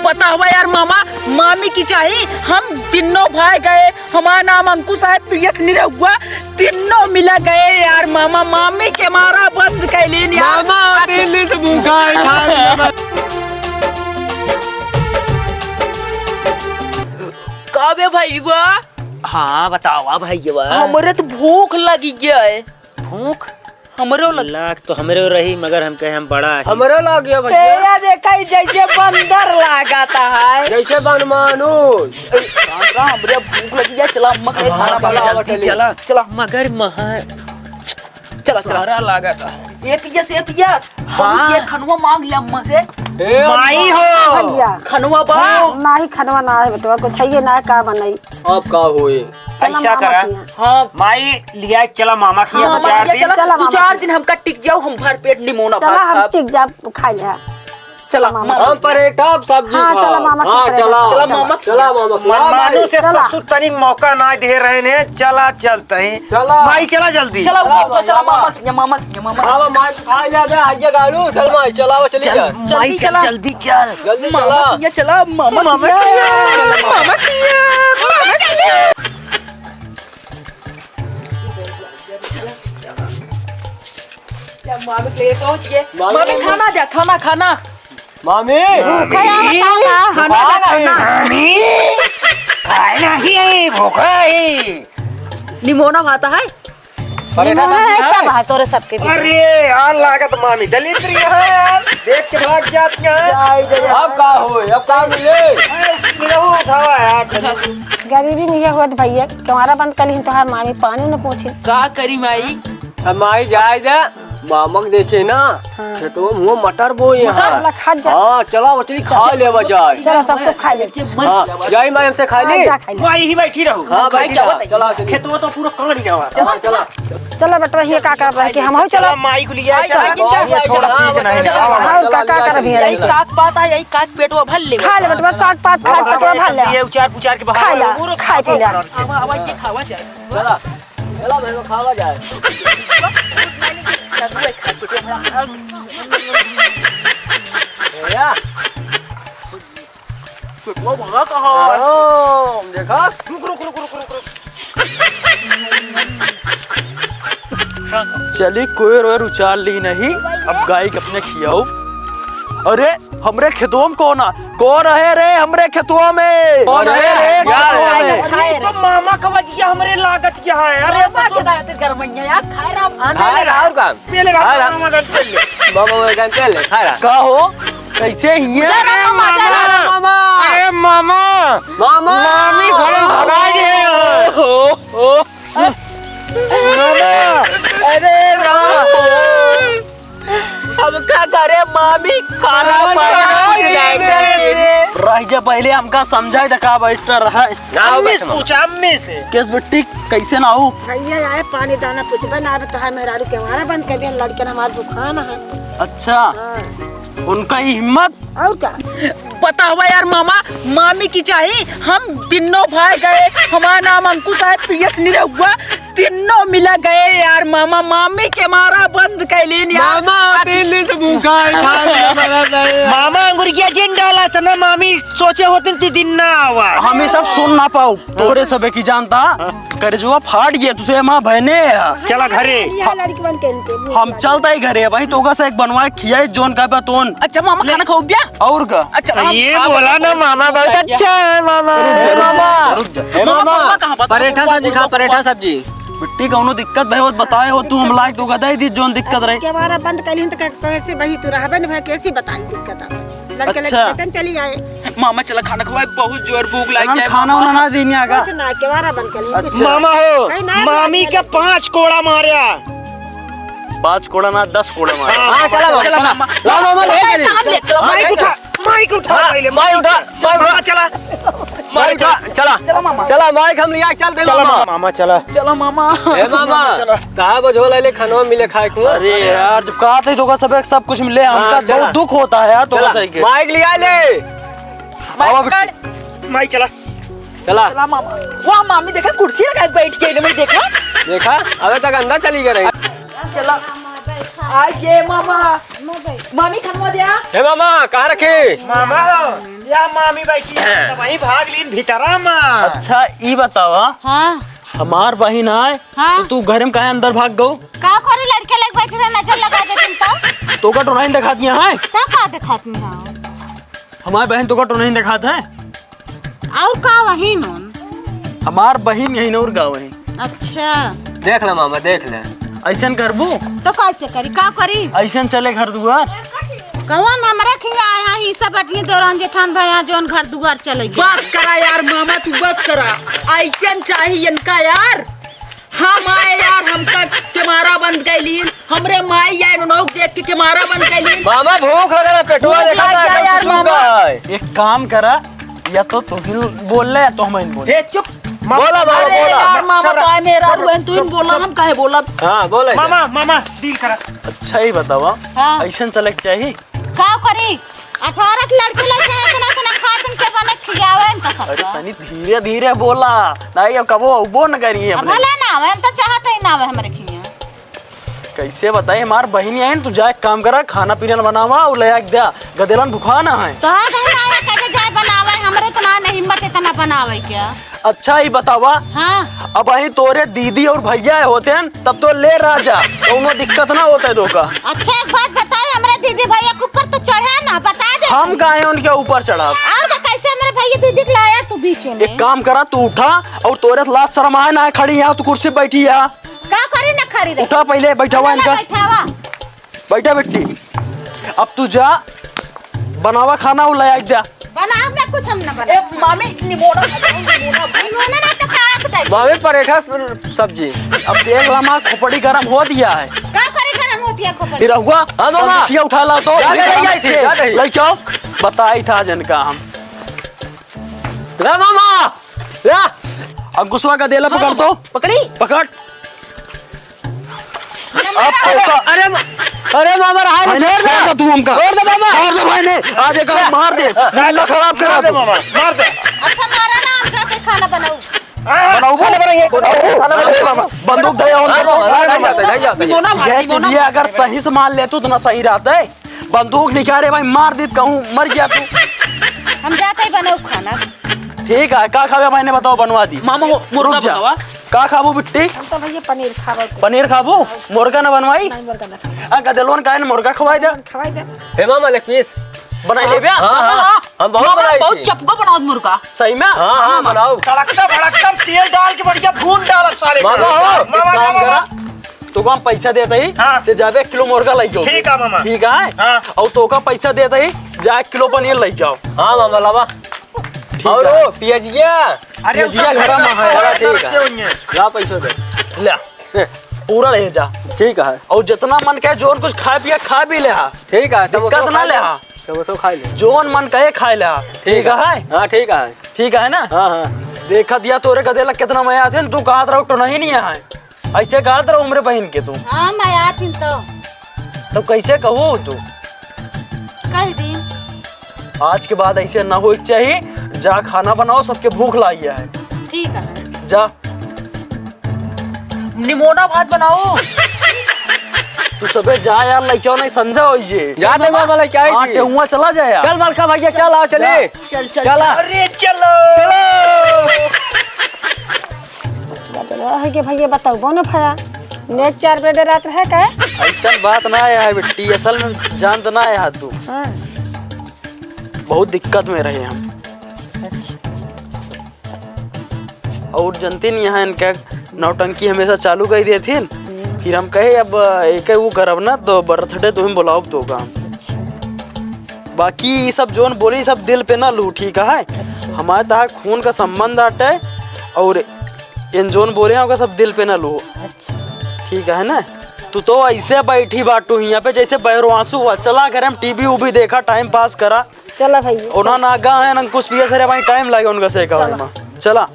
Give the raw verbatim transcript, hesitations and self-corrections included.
पता हुआ यार मामा, मामी की चाही, हम तीनों भाई गए, हमारा नाम अंकुश है, पीएस निरहुआ, तीनों मिला गए यार मामा, मामी के मारा बंद कैलीन यार। मामा तीन दिन से भूखा है, खा नहीं। का बे भईवा? हाँ, बतावा भईवा। हमरे तो भूख लगी गया है। भूख? हमरो लग लाग तो हमरो रही, मगर हम कहे हम बड़ा है। हमरो लग गया भईया। तेरा देखा ही जैसे बंदर लागता है। जैसे बनमानुस। ए, राम राम, हमरे भूख लगी है, चला अम्मा के हाँ, खाना चला, बनावा, जल्दी चले। चला। चला। मगर महा चला, चला। सारा लागत है। ए पियस, ए पियस। हाँ। बहुत ये खनवा मांग लिया अम्मा से। ए, माई हो। भईया। खनवा बा। नाही, खनवा ना है बेटवा, कुछ है ये ना, का बनाई? अब का होई? चला ऐसा मामा करा। किया। हाँ। माई लिया, चला मामा किया हाँ, दो चार दिन। चला, चला दो मामा चार किया। दिन हमका टिक जाओ, हम भर पेट निमोना चला भात हम खाब। टिक जाब, खा ले। चला, मामा मामा हम परेठा सब्जी हाँ, खाब। चला मामा हाँ, खाते चला। चला मामा चला मामा खिया। मनमानू से चला। ससुर तनी मौका ना दे रहे ने। चला चलते ही। चला। माई चला जल्दी। चला, चला, उठो, चला, मामा। मामा, ये मामा, ये मामा। हाँ, माई, आ जा बे, आ जा गाड़ू। चल माई, चलाओ, चली चल, जा। माई, जल्दी चल, चला। जल्दी चल। जल्दी मामा चला। किया चला, मामा मामा किया। किया। मामा किया, मामा किया। क्या मामी के लिए पहुंच गए? मामी, मामी, मामी। खाना जा, खाना, खाना। मामी। भूखा है, बताओ ना। खाना, खाना। मामी, खाए नहीं, भूखा है। निमोना भाता है? अरे ना, ना, ना, सब है, तोरे सबके भी। अरे यार, लागत मामी दलिद्र यहाँ यार, देख के भाग जाती है। अब का होए, अब का मिले? अरे, मिलहु उठावा यार। गरीबी में ये होत भईया, केवारा बंद कर ली, तोहार मामी पानी न पूछी। का करी माई? अब माई जाए दे, मामा के देखे ना, हाँ। खेतवा में हुआ मटर बोए हैं। मटर वाला खात जा। हाँ, चला, मछली खा लेवा जाए। चला, सब कुछ खा ले। हाँ, जाई माई हमसे खा हाँ, ली। जा खा ले। माई ही बैठी रहो। हाँ, बैठी रहो। चला, चली। खेतवा तो पूरा काट गया हमारा। चला, चला। चला बेटवा, ये का कर रहा है कि हम हो चला। चला, माई को लिया, चला। चला, चला, चला, चला। और का, का कर भी है? यही साग पात है, यही काट पेटवा भर ले। खा ले बेटवा, साग पात खा, पेटवा भर ले। ये उचार पुचार के खा बहाने ला, वो खा पी ला। आवा, आवा, ये खावा जाए। चला, चला, भाई, वो खावा जाए। भैया। वो भगा कहाँ है? हाँ, देखा? रुक, रुक, रुक। चली, कोयर ओयर उचार ली नहीं, अब गाय के अपने खियाओ। अरे, हमरे खेतवा में कौन आ? कौन है रे हमरे खेतवा में? कौन है रे यार? खेतवा में? ये तो मामा का बजिया हमरे लागत क्या है? अरे, मामा के दादा गरमैया यार, खाए राम। खाए राम, और का? पहले खाए राम। मामा का चल ले। मामा का चल ले, खाए राम। का हो? कैसे हिये? जा रे मामा, जा रे मामा। अरे मामा। मामा। मामी घर भगा गए हैं। ओ, ओ। मामा। अरे राम। अब का करे मामी, खाना अरे बनाए राम। रह जा, पहले हमका समझाए त का बैठा रहा। अम्मी से पूछा, अम्मी से। केस बिट्टी कैसे ना हो? भैया आए पानी दाना पूछबे ना, अब तोहार मेहरारू केवारा बंद कर दिया, लड़कन हमार दुकान है। अच्छा। हाँ। उनका ही हिम्मत। और का? पता हुआ यार मामा, मामी की चाही, हम तीनों भाई गए, हमारा नाम अंकुश है, पीएस निरहुआ, तीनों मिला गए यार मामा, मामी के मारा बंद कैलीन यार। मामा तीन दिन से भूखा है, खा लिया, बड़ा नहीं है। मामा अंगुरिया जिन डाला था ना मामी, सोचे होते ती दिन ना आवा। हम ये सब सुन ना पाओ, तोरे सबे की जानता। करेजवा फाट गया तुसे माँ बहने है। चला घरे। ये लड़की बन के इनके भूख हम लगी। चलता ही घरे भाई, तोका से एक बनवा खियाए जोन का बा तोन। अच्छा मामा, ले। खाना खाओ बिया? और का? अच्छा, हम, ये हम बोला ना मामा बहुत अच्छा है मामा। रुक जा, रुक जा, रुक जा। ए मामा, मामा, मामा कहाँ बता? परेठा सब्जी खा, परेठा सब्जी। बिट्टी कौनो दिक्कत भाई हो बताए हो तू, हम लायक तोका दे दी जोन दिक्कत रहे। केवारा बंद कैली तो कैसे भाई तू रहबे न भाई, कैसी बताई दिक्कत आवे? लड़के अच्छा। लड़के चली आए। मामा चला खाना खवाए, बहुत जोर भूख लाग हम गया है, खाना मामा। उना ना दीनी आगा। कुछ ना, केवारा बंद कर ली, कुछ अच्छा। ना। मामा हो, कहीं ना मामी मामी के पाँच कोड़ा मार्या। पाँच कोड़ा ना, दस कोड़ा मार्या। हाँ, हाँ, चला मामा, चला मामा। मामा। ला मामा, ले चली। काम ले, चला माइक मामा। उठा, माइक उठा हाँ, पहले, माइक उठा, माइक उठा। मामा चला। माइक उठा, चला। चला मामा। चला, माइक हम लिया, चल दे चला मामा। मामा, मामा, चला। चला मामा। ए मामा, चला। कहाँ बजो लाइले खानवा मिले खाए को? अरे यार, जब कहा थे तो का सब, सब कुछ मिले, हाँ, हमका चला। बहुत दुख होता है यार, तो चला, सही के। माइक लिया ले। माइक आवा पकड़। बिट्टी। माई चला। चला। चला मामा। वाह मामी, देखा कुर्सी लगा के बैठ गई ना, मैं देखा। देखा, अबे तक अंदर चली गई रही। चला। आ ये मामा। मामी खनवा दिया। हे मामा, कहाँ रखे? मामा। या मामी बैठी है, तो वहीं भाग लीन भीतरा मा। अच्छा, ई बतावा, हाँ। हमार बहिन आए, हाँ। तो तू घर में काहे अंदर भाग गऊ? का करी, लड़के लग बैठे रहे, नजर लगा दे तुम तो। तोका टोनाइन देखात नहीं है? तो का देखात नहीं है? हमार बहिन तोका टोनाइन देखात है? और का वही नोन? हमार बहिन यही नौर गाँव है। अच्छा। देख ले मामा, देख ले। ऐसन करबू? तो कैसे करी, का करी? ऐसन चले घर दुआर? कौन हमरा खिया आया ही सब अटनी दौरान जेठान भैया जोन घर दुआर चले गए। बस करा यार मामा, तू बस करा। ऐसन चाही इनका यार। हम आए यार, हमका केमारा बंद कैलीन। हमरे माई आए, उन्हों देख के केमारा बंद कैलीन। मामा भूख लगा ना, पेटवा भूख देखा लग था, गया एकदम यार कुछ मामा। का है। एक काम करा, या तो तू ही बोल ले या तो हम ही बोल। ए, चुप। बोला, मामा, अरे बोला। यार, मामा, सब तो आए मेरा सब रुएन, तू ही सब बोला, सब हम काहे बोलब? हाँ, बोले। मामा, मामा, डील करा। अच्छा ही बतावा, हाँ। ऐसन चले के चाही? का करी? अठारह के लड़के लग गए, इतना, इतना खातिन के बने खियावे इनका अरे, सबका। तनी धीरे, धीरे बोला, नहीं, अब कबो अउबो न करी अब अपने। भले ना आवे, हम तो चाहते ही ना आवे हमरे खिया। कैसे बताई, हमार बहिन है न, तू जा एक काम करा, खाना पीना बनावा और ले आके द्या, गदेलन भुखा ना है। तो हाँ बहन आया, कैसे जाए बनावे, हमरे इतना नहीं हिम्मत इतना बनावे क्या? अच्छा, ई बतावा, हाँ। अब वहीं तोरे दीदी और भैया होते हैं, तब तो ले राजा, कौनो दिक्कत ना होता है धोखा। अच्छा, एक बात बताए, हमरे दीदी भैया के ऊपर तो चढ़े ना, बता दे। हम काहे उनके ऊपर चढ़ब? और का, कैसे हमरे भैया दीदी के लाया तू बीच में? एक काम करा, तू उठा और तोरे लाज शर्म आए ना, खड़ी यहाँ तू कुर्सी बैठी है। का करी ना खड़ी रही? उठा पहले, बैठावा चला इनका। बैठावा। बैठा बिट्टी, अब तू जा, बनावा खाना और ले आ जा। बनाओ ना, कुछ हम ना बनाओ। ए, मामी, निमोना बनाओ, निमोना बनाओ। निमोना ना तो का आग दे। मामी, परेठा स-, सब्जी। अब देख ला, माँ, खोपड़ी गरम हो दिया है। का करे गरम होती है खोपड़ी? फिर हुआ, हाँ, मामा। बंदूकिया उठा ला तो। जा, जा, जा, जा, जा, जा। ले जाओ, बताई था जिनका हम। ला मामा, ला। अंकुशवा का देला पकड़ तो। पकड़ी? पकड़। अब तो का अरे मा-, अरे मामा, रहा भाई, नहीं, छोड़ दे। छोड़ दे तू हमका। छोड़ दे मामा। छोड़ दे भाई, नहीं, आज एक मार दे, दिमाग खराब करा दे दे। मामा, मार दे। अच्छा, मारा ना, हम जाके खाना बनाऊ। हाँ, हाँ, बनाऊ, खाना बनाएंगे। बनाऊ, खाना बनाएंगे। बंदूक दे, हम हाँ, मामा, अरे मामा, मामा। नहीं जाते, नहीं जाते। निमोना भाई, ये निमोना चीजें भाई। अगर सही से मान ले तू, इतना सही रहता है। बंदूक निकाले भाई, मार दीत कहूँ मर गया तू। हम जाते ही बनाओ खाना। ठीक है, का खावे भाई ने बताओ, बनवा दी। मामा हो, मुर्गा रुक जा। बनावा। का खाबू बिट्टी? हम तो भैया पनीर खाबो। पनीर खाबू? मुर्गा ना बनवाई? नहीं, मुर्गा ना खाबो। आ, गदेलवन काहे न मुर्गा खवाई दे? खवाई दे। हे मामा, लेग पीस। बनाई लेबे? हाँ, हाँ, हाँ। हम बहुत मामा बनाई बहुत थी। चपको बनाओ मुर्गा। सही में? हाँ, हाँ, बनाओ। तड़कता भड़कता तेल डाल के बढ़िया भून डाल अब साले को। मामा हो। मामा, एक काम मामा, करा। मामा। तोका हम पैसा देत ही, हाँ। ते जाबे एक किलो मुर्गा लइ जाओ। ठीक है, मामा। ठीक है? हाँ। और तोका पैसा देत ही, जा एक किलो पनीर लइ जाओ। हाँ, मामा, लावा। ठीक और है। वो, पियजिया। अरे, पियजिया उसका घर में है। घर ठीक है। रखे हुए हैं। ला पैसा दे। ले, पूरा ले जा। ठीक है। और जितना मन कहे, जोन कुछ खाए पिए, खा भी ले हा। ठीक है, समोसा दिक्कत ना खा ले ले। हा। समोसा खा ले। जोन मन कहे, खाए ले हा। ठीक ठीक है। है? हाँ, ठीक है। ठीक है ना? हाँ, हाँ। देखा दिया तोरे गदेला कितना मया आते, तू कहत रहो, टोनही नहीं है। ऐसे कहत रहो हमरे बहिन के तू। हाँ, मैं आती तो। तो कैसे कहू तू? कह दी। आज के बाद ऐसे ना होए के चाहिए। जा खाना बनाओ, सबके भूख लागी है। ठीक है। जा। निमोना भात बनाओ। तू सबे जा यार, लइका नहीं संझा होई जे। जा दे मामा, लइका आई हाँ, जी। टेहुआ चला जा यार। चल बड़का भैया, चल आओ, चले। जा। चल, चल, चला। चल। अरे चलो। चलो। बदलवा है कि भैया बताओ, बोनो भरा। नेट चार बजे रात रहे का? ऐसन बात ना है बिट्टी, असल में जानत ना है तू। हाँ। बहुत दिक्कत में रहे हम। अच्छा। और जनती नहीं है इनका नौटंकी हमेशा चालू कर देथिन। हम्म। फिर हम कहे अब एक वो करब ना तो बर्थडे तुम बुलाओ तो का। अच्छा। बाकी ये सब जोन बोली सब दिल पे ना लू, ठीक है? अच्छा। हमारे तहा खून का संबंध आटे और इन जोन बोले हैं ओका सब दिल पे ना लू। अच्छा। ठीक है ना? तू तो ऐसे बैठी बाटू यहाँ पे जैसे बहरवासू हुआ। चला घर हम टीवी उवी देखा, टाइम पास करा। चला भैया, ओना चला। ना गा है ना कुछ पिए सरे भाई टाइम लागे उनका से कहवे चला। में। चला।